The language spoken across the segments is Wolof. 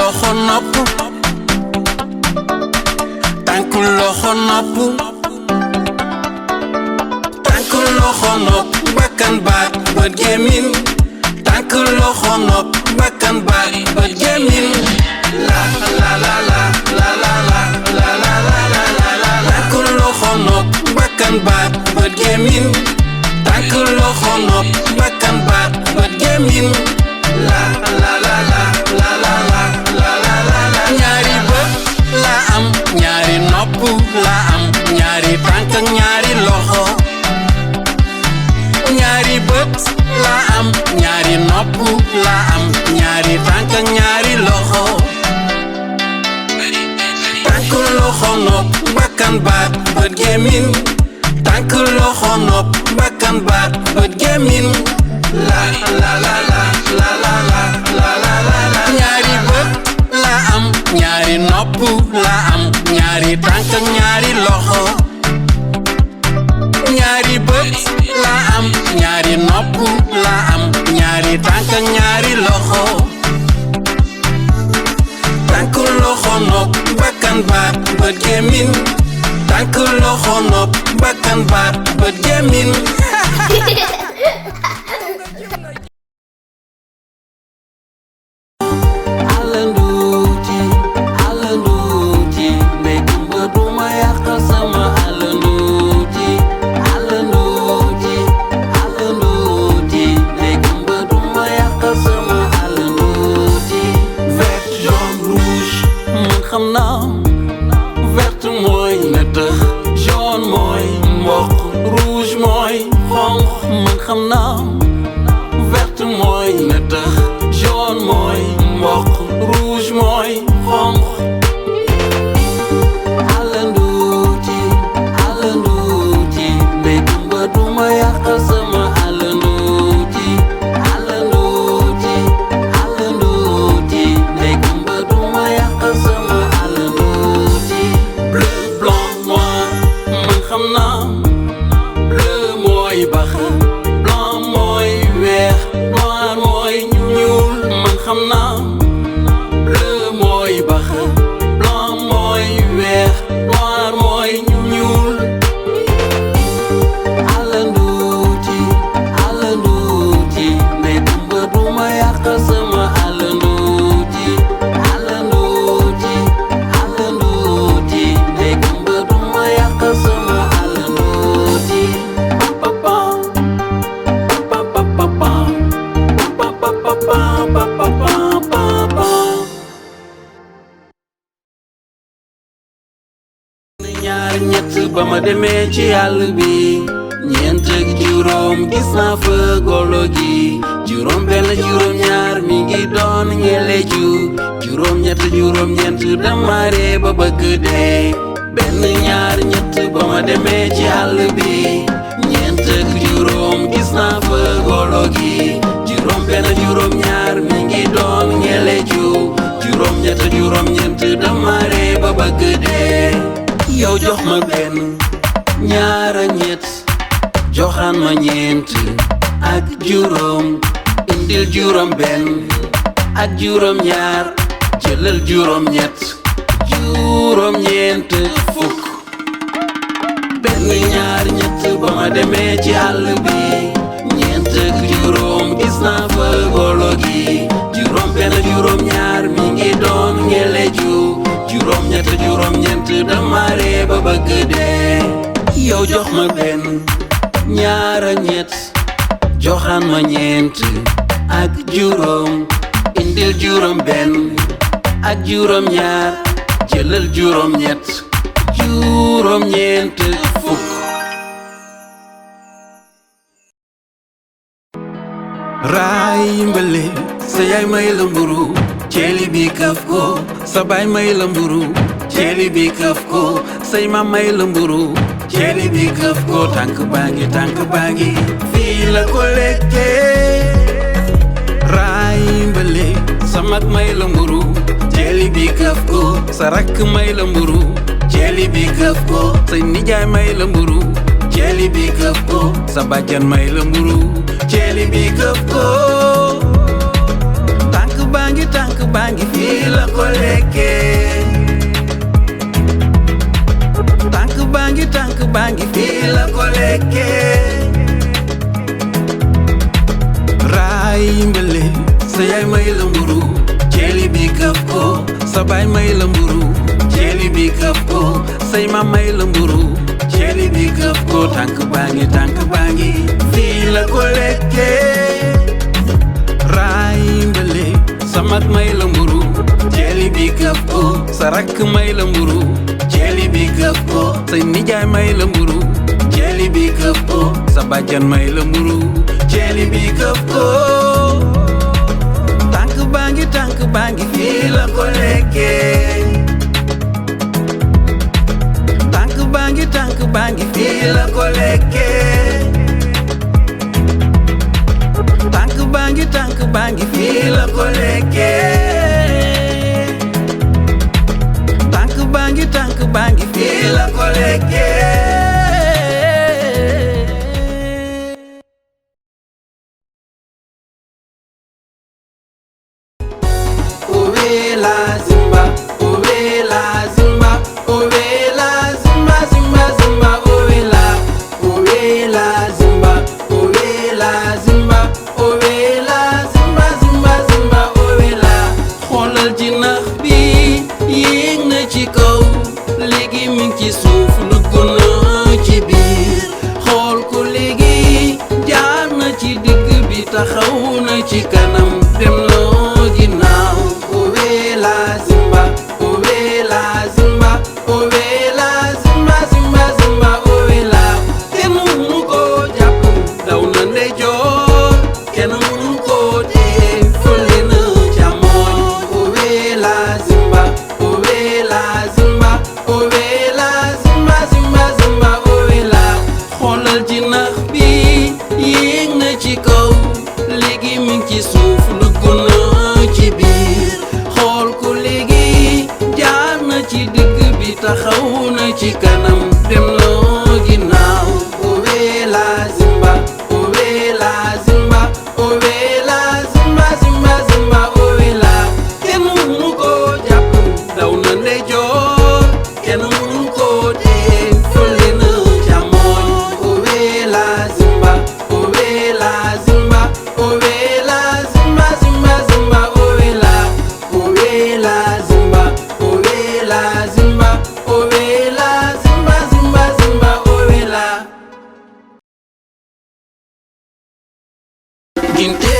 loxo nopp tànku loxo nopp tànku loxo nopp bakkan baat bët gémmiñ tànku loxo nopp bakkan baat bët gémmiñ la la la la la la la la la la la tànku loxo nopp bakkan baat bët gémmiñ tànku loxo nopp bakkan baat bët gémmiñ la la la la la la la la la ñaari bët la am ñaari nopp la am ñaari tànk ak ñaari loxo ñaari bët la am ñaari nopp la am ñaari tànk ak ñaari loxo tànk loxo nopp bakkan baat bët gémmiñ tànk loxo nopp bakkan baat bët gémmiñ la la la la la la la la la ñaari bët la am ñaari nopp la am ñaari tànk ak ñaari loxo ñaari bët la am ñaari nopp la am ñaari tànk ak ñaari loxo tànk loxo nopp bakkan baat bët gémmiñ tànk loxo nopp bakkan baat bët gémmiñ vert mooy nëtëx jaune mooy mboq rouge mooy xonq man xam naa vert mooy nëtëx jaune mooy mboq rouge mooy xonq alanduuti ndey kumba duma yàq sama alanduuti ndey kumba duma yàq sama bleu mooy bax blanc mooy weex noir mooy ñuul man xam naa bleu mooy bax blanc mooy weex noir mooy ñuul alanduuti ndey kumba duma yàq sama alanduuti ndey kumba duma yàq sama ñaar ñett ba ma demee ci àll bi ñeent ak juróom gis naa fa golo gi juróom benn juróom ñaar mi ngi doon ngeleju juróom ñett juróom ñeent dama ree ba bëgg dee benn ñaar ñett ba ma demee ci àll bi ñeent ak juróom gis naa fa golo gi juróom benn juróom ñaar mi ngi doon ngeleju juróom ñett juróom ñeent dama ree ba bëgg dee yow jox ma benn ñaar ak ñett joxaan ma ñeent ak juróom indil juróom benn ak juróom ñaar jëlal juróom ñett juróom ñeent fukk benn ñaar ñett ba ma demee ci àll bi ñeent ak juróom gis naa fa golo gi juróom benn juróom ñaar mi ngi doon ngeleju juróom ñett juróom ñeent dama ree ba bëgg dee yow jox ma benn ñaar ak ñett joxaan ma ñeent ak juróom indil juróom benn ak juróom ñaar jëlal juróom ñett juróom ñeent fukk raay mbële sa yaay may la mburu ceeli bi këf ko sa baay may la mburu ceeli bi këf ko say maam may la mburu ceeli bi këf ko tànk baa ngi fii la ko lekkee raay mbële sa mag may la mburu ceeli bi këf ko sa rakk may la mburu ceeli bi këf ko say nijaay may la mburu ceeli bi këf ko sa bàjjan may la mburu ceeli bi këf ko tànk baa ngi fii la ko lekkee tànk bangi fii la ko lekkee raay mbele sa yaay may la mburu ceeli bi këf ko sa baay may la mburu ceeli bi këf ko say ma may la mburu ceeli bi këf ko tànk bangi fii la ko lekkee raay mbele sa mag may la mburu ceeli bi këf ko sa rakk may la mburu ceeli bi këf ko say nijaay may la mburu ceeli bi këf ko sa bàjjan may la mburu ceeli bi këf ko tànk bangi fii la ko lekkee tànk bangi fii la ko lekkee tànk bangi fii la ko lekkee tànk bangi fii la ko lekkee taxaw na ci kanam dem loo ginnaaw owe la zimba owe la zimba owe la zimba zimba zimba owe la kenn mënu ko jàpp daw na ndeyjoor kenn mënu ko dee fële na càmmoñ owe la zimba owe la zimba owe la zimba zimba zimba owe la xoolal jinax bi yéeg na ci kaw léegi mi ngi ci suuf dugg na ci biir xool ko léegi jaar na ci digg bi taxaw na ci kanam dem loo ginnaaw owe la zimba owe la zimba owe la zimba zimba zimba owe la kenn mënu ko jàpp daw na ndeyjoor kenn mënu ko dee fële na càmmoñ owe la zimba owe la zimba owe la zimba zimba zimba owe la zimba owe la zimba owe la zimba zimba zimba owe la ginte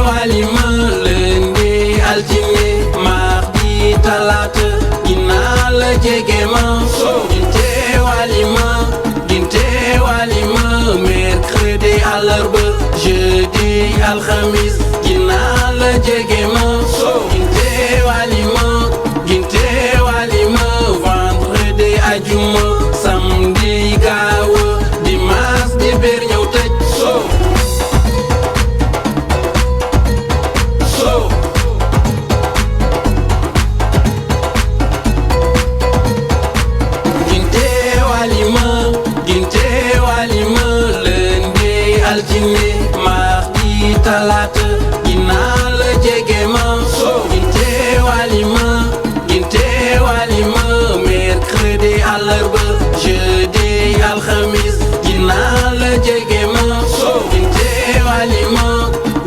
walima lundi altine mardi talaata dinaa la jege ma ginte walima mercredi àllarba jeudi alxamis dinaa la jege ma ginte walima vendredi ajuma samedi gaawa dimanche dibéer ñëw tëj ginte walima lundi altine mardi talaata dinaa la jege ma ginte walima mercredi àllarba jeudi alxamis dinaa la jege ma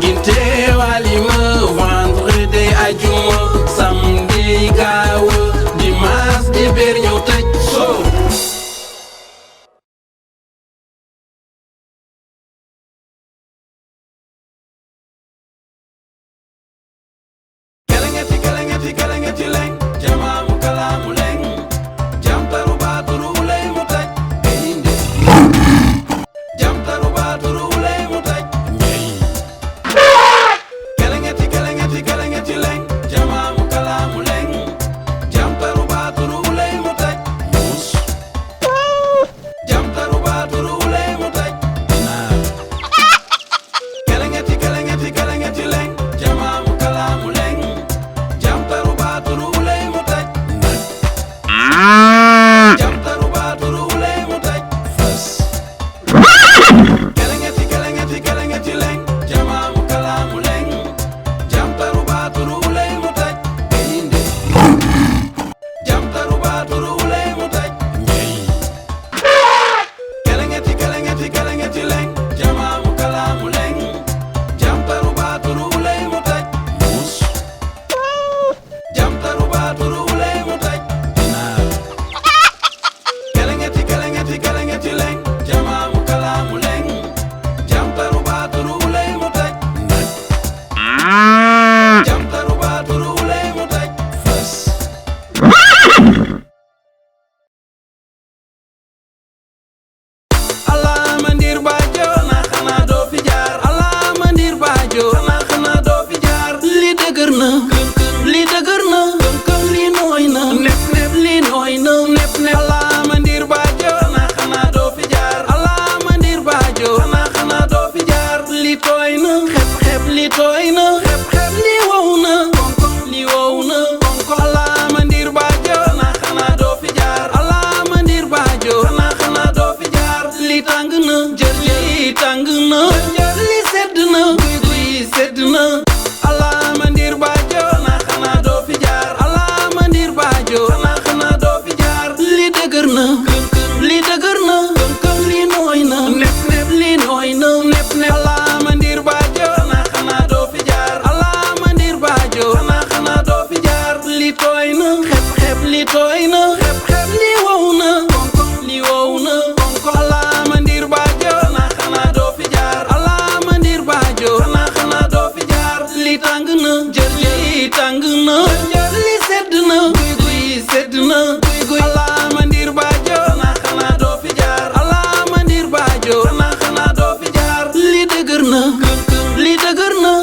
ginte walima vendredi ajuma samedi gaawa dimanche dibéer ñëw tëj leng jamaamu kalaamu leng jamtaru baaturu ulay mu taj inde jamtaru jër ji tàng na li sedd na guy guy sedd na ala mandir baajo xanaa doo fi jaar ala mandir baajo xanaa doo fi jaar li dëgër na li dëgër na li nooy na nepp nepp li nooy na nepp nepp ala mandir baajo xanaa doo fi jaar ala mandir baajo xanaa doo fi jaar li tooy na xep xep li tooy na xep xep li wow na li wow na ala mandir baajo xanaa doo fi jaar ala mandir baajo xanaa doo fi jaar li tàng na jër ji tàng na li sedd na guy guy sedd na guy guy ala mandir baajo xanaa doo fi jaar ala mandir baajo xanaa doo fi jaar li dëgër na li dëgër na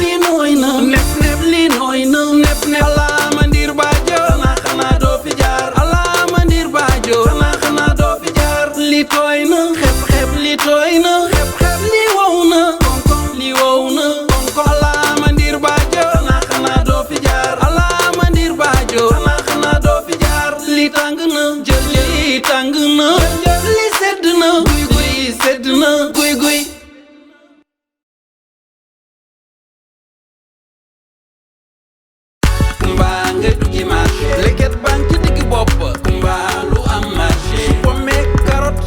li nooy na nepp nepp li nooy na nepp nepp ala mandir baajo xanaa doo fi jaar ala mandir baajo xanaa doo fi jaar li tooy na xep xep li tooy na xep xep li wow na li wow na ala mandir baajo xanaa doo fi jaar ala mandir baajo xanaa doo fi jaar li tàng na jër ji tàng na li sedd na guy guy sedd na guy guy mbaa nga duggi marché leket baa ngi ci digg bopp mbaa lu am marché pomme carotte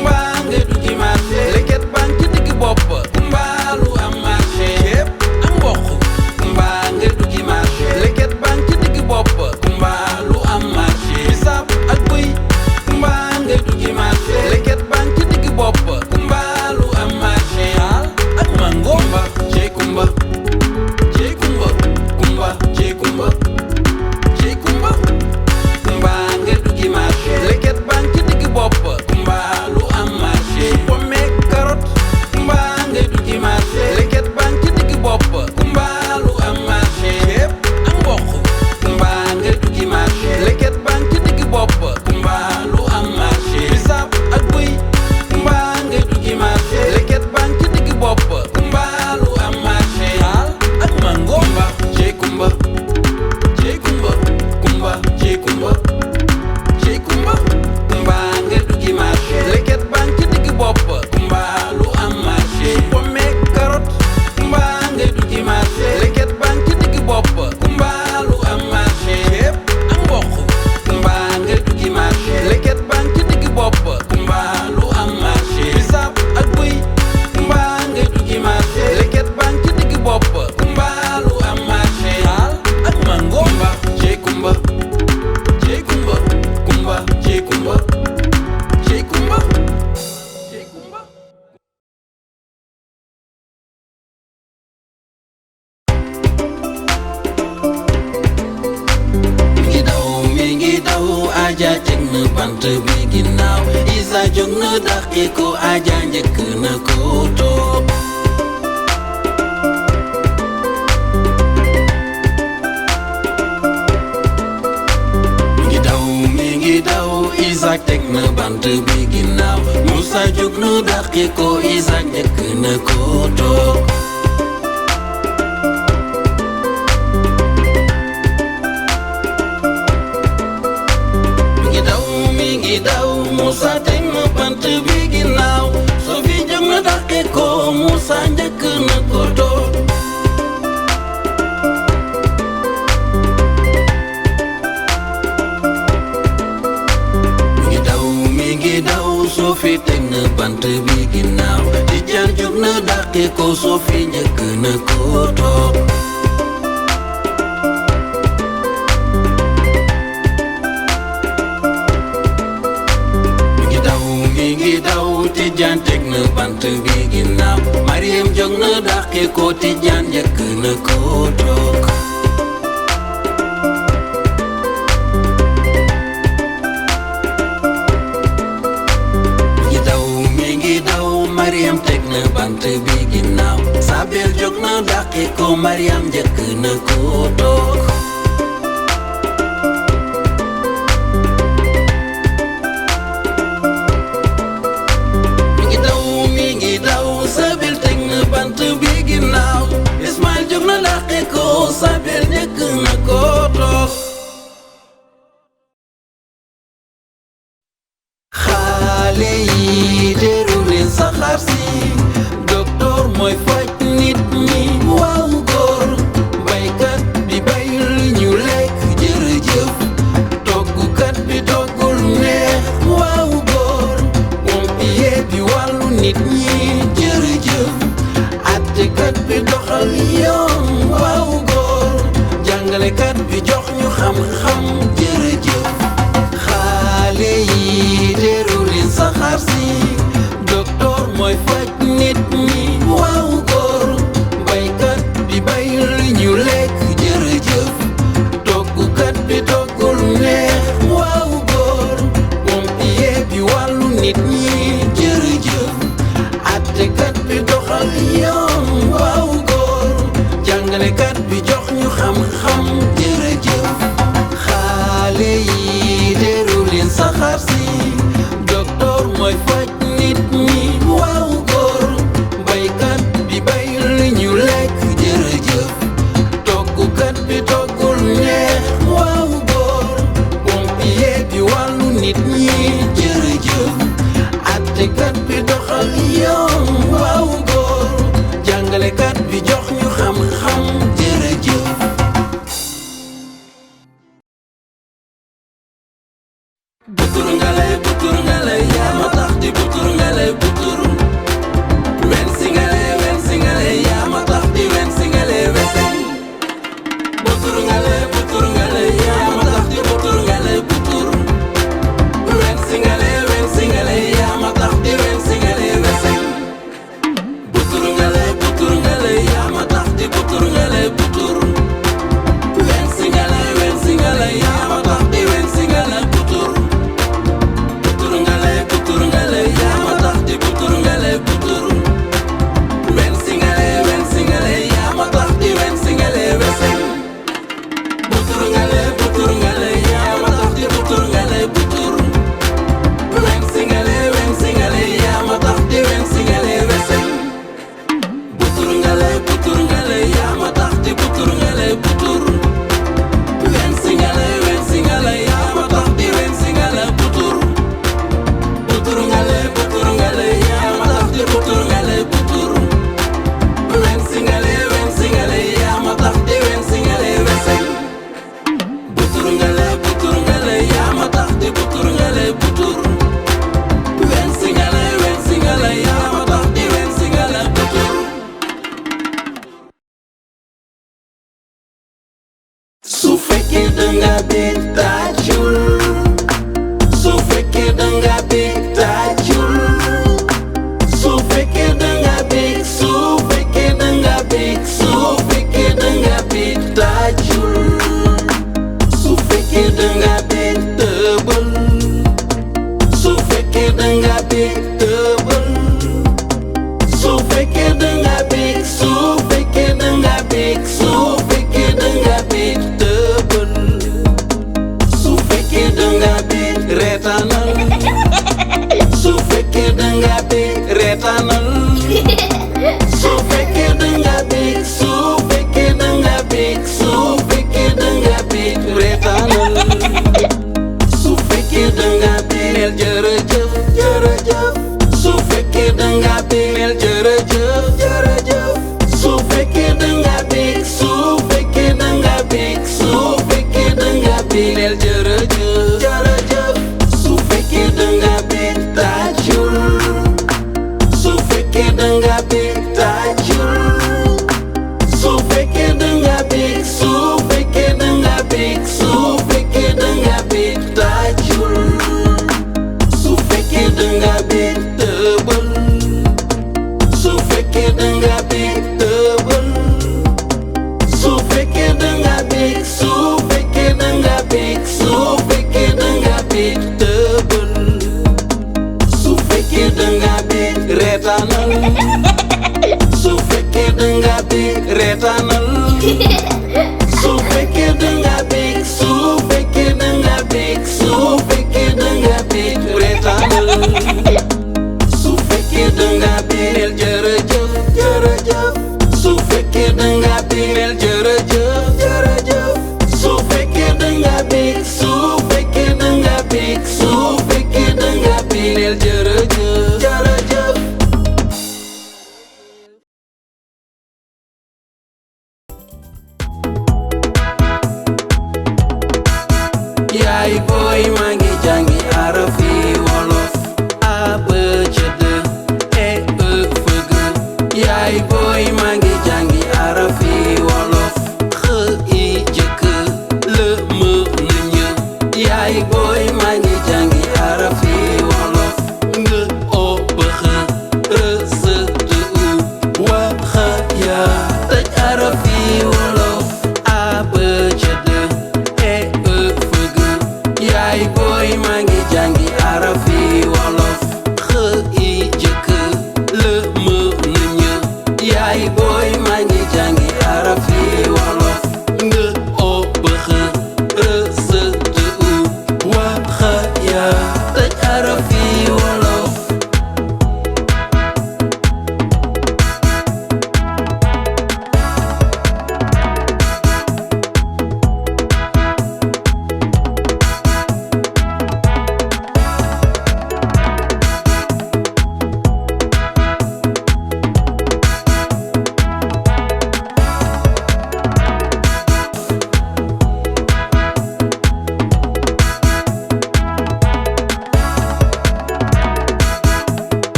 mbaa nga duggi marché leket baa ngi ci digg bopp mbaa lu am marché ceeb ak mboq mbaa nga duggi marché leket baa ngi ci digg bopp mbaa lu am marché bisaab ak bëy mbaa nga duggi marché leket baa ngi ci digg bopp mbaa lu am marché xaal ak mango kumba cey kumba cey kumba kumba cey kumba cey kumba mbaa nga duggi marché leket baa ngi ci digg bopp mbaa lu am marché pomme carotte mbaa nga duggi marché leket baa ngi ci digg bopp mbaa lu am marché ceeb ak mboq mbaa nga duggi marché leket baa ngi ci digg bopp mbaa lu am marché bisaab ak bëy mbaa nga duggi marché leket baa ngi ci digg bopp mbaa lu am marché xaal ak mango kumba cey kumba cey kumba kumba cey kumba cey kumba mbaa nga duggi marché leket baa ngi ci digg bopp mbaa lu am marché pomme carotte mbaa nga duggi marché leket baa ngi ci digg bopp mbaa lu am marché ceeb ak mboq mbaa nga duggi marché leket baa ngi ci digg bopp mbaa lu am marché bisaab ak bëy mbaa nga duggi marché leket baa ngi ci digg bopp mbaa lu am marché xaal ak mango kumba cey kumba cey kumba kumba cey kumba cey kumba cey kumba mi ngi daw aja teg na bant bi ginnaaw isa jóg na dàqi ko aja njëkk na ko toog mi ngi daw Isaac teg na bant bi ginnaaw Musa jóg na dàqi ko Isaac njëkk na ko toog mi ngi daw Musa teg na bant bi ginnaaw Sofi jóg na dàqi ko Musa njëkk na ko toog mi ngi daw Sofi teg na bant bi ginnaaw Tijaan jóg na dàqi ko Sofi njëkk na ko toog mi ngi daw Tijaan teg na bant bi ginnaaw Mariam jóg na dàqi ko Tijaan njëkk na ko toog mi ngi daw Mariam teg na bant bi ginnaaw Sabel jóg na dàqi ko Mariam njëkk na ko toog mi ngi daw Sabel teg na bant bi ginnaaw Ismaël jóg na dàqi ko Sabel njëkk na ko toog xale yi teru leen saxaar si docteur mooy faj nit ñi waaw góor baykat bi bayul ñu lekk jërëjëf toggukat bi toggul neex waaw góor pompier bi wàllu nit ñi jërëjëf attekat bi doxal yoon waaw góor jàngalekat bi jox ñu xam-xam jërëjëf xaale yi teeru leen saxaar si docteur mooy faj nit ñi waaw góor baykat bi bayul ñu lekk jërëjëf toggukat bi toggul neex waaw góor pompier bi wàllu nit ñi jërëjëf attekat bi doxal yoon waaw góor jàngalekat bi jox ñu xam-xam jërëjëf xaale yi teeru leen saxaar si docteur mooy faj nit ñi waaw góor baykat bi bayul ñu lekk jërëjëf toggukat bi toggul neex waaw góor pompier bi wàllu nit ñi jërëjëf attekat bi doxal yoon waaw góor jàngalekat bi jox ñu xam-xam jërëjëf butur ngale yaa ma tax di butur ngale butur wen singale yaa ma tax di wen singale weseng butur ngale yaa ma tax di butur ngale butur wen singale yaa ma tax di wen singale weseng butur ngale yaa ma tax di butur ngale butur wen singale yaa ma tax di wen singale butur butur ngale yaa ma tax di butur ngale butur wen singale yaa ma tax di wen singale weseng butur ngale yaa ma tax di butur ngale butur wen singale yaa ma tax di wen singale weseng butur ngale yaa ma tax di butur ngale butur wen singale yaa ma tax di wen singale butur butur ngale yaa ma tax di butur ngale butur wen singale yaa ma tax di wen singale weseng butur ngale yaa ma tax di butur ngale butur wen singale yaa ma tax di wen singale butur su fekkee danga bég tàccul su fekkee danga bég tàccul su fekkee danga bég su fekkee danga bég su fekkee danga bég tàccul su fekkee danga bég tëbal su fekkee danga bég tëbal su fekkee danga bég su fekkee danga bég su fekkee danga bég tëbal su fekkee danga bég reetaanal su fekkee danga bég reetaanal su fekkee danga bég su fekkee danga bég su fekkee danga bég reetaanal su fekkee danga bég neel jërëjëf jërëjëf su fekkee danga bég neel jërëjëf jërëjëf su fekkee danga bég su fekkee danga bég su fekkee danga bég neel jërëjëf jërëjëf su fekkee danga bég tàccul su fekkee danga bég tàccul su fekkee danga bég su fekkee danga bég su fekkee danga bég tàccul su fekkee danga bég tëbal su fekkee danga bég tëbal su fekkee danga bég su fekkee danga bég su fekkee danga bég tëbal su fekkee danga bég reetaanal su fekkee danga bég reetaanal su fekkee danga bég su fekkee danga bég su fekkee danga bég reetaanal su fekkee danga bég neel jërëjëf jërëjëf su fekkee danga bég neel jërëjëf